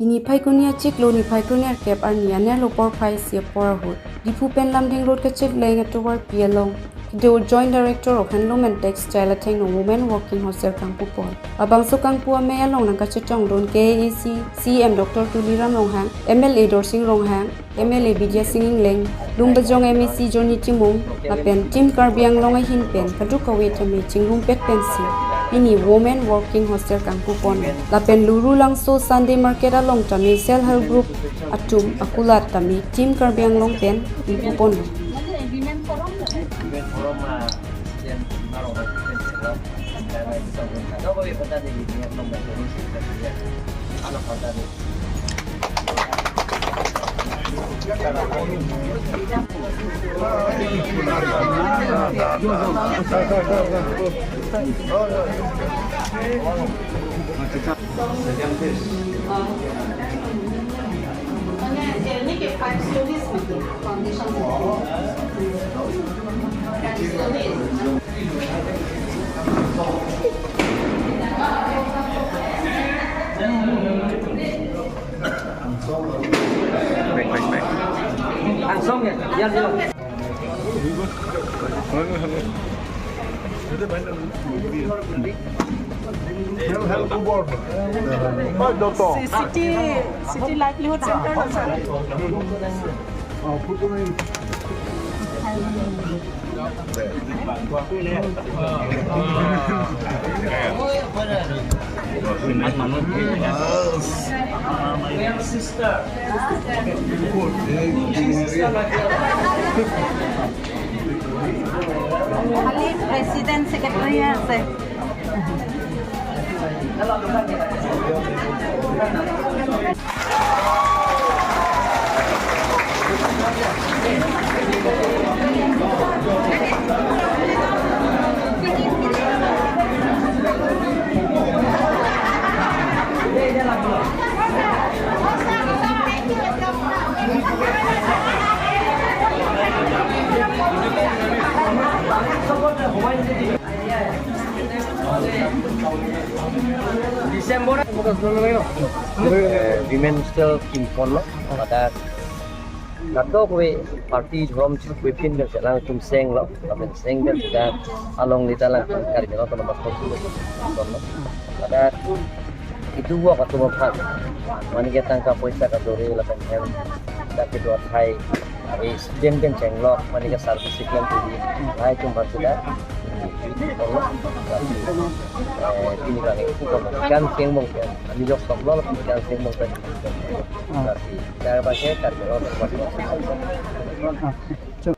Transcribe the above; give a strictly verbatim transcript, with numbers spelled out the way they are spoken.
Niphai kroni achiklo niphai kroni arkep arni anerlo porphai isi apor ahut, Diphu pen Lumding Road kacheleng atovarpi along kedo Joint Director of Handloom and Textile athengno Women Working Hostel kangpupon. Labangso kangpu amei along nangkachetongdun K A A C C E M Doctor Tuliram Ronghang, M L A Dorsing Ronghang, M L A Bidya Sing Engleng, Lumbajong M A C Johnny Timung, lapen Team Karbi Anglong ahin pen kadokave tame chingrumpet pensi pini Women Working Hostel kangpupon. Lapen Lurulangso Sunday Market along tame Self Help Group atum akulat tame Team Karbi Anglong pen ingpupon. City, City Livelihood Center, sir. খালি president, secretary আছে। Eh, Women Hostel kangpupon lo, pada kadokave party dhorom chikvepin pen selang atum senglo, lapen seng pen seta along lita lang Karbi Anglong Autonomous Council lo. Pada itu work atum aphan, mane ke tangka poisa kadore lapen hem dak kedo athai, ave student pen chenglok, mane ke service keklem tuli, lahai atum aphan seta. Eh, pini bang itu kan seng mong kan, ani jok sok lo, kan seng mong kan. Berarti, dak pakai kan, kalau tempat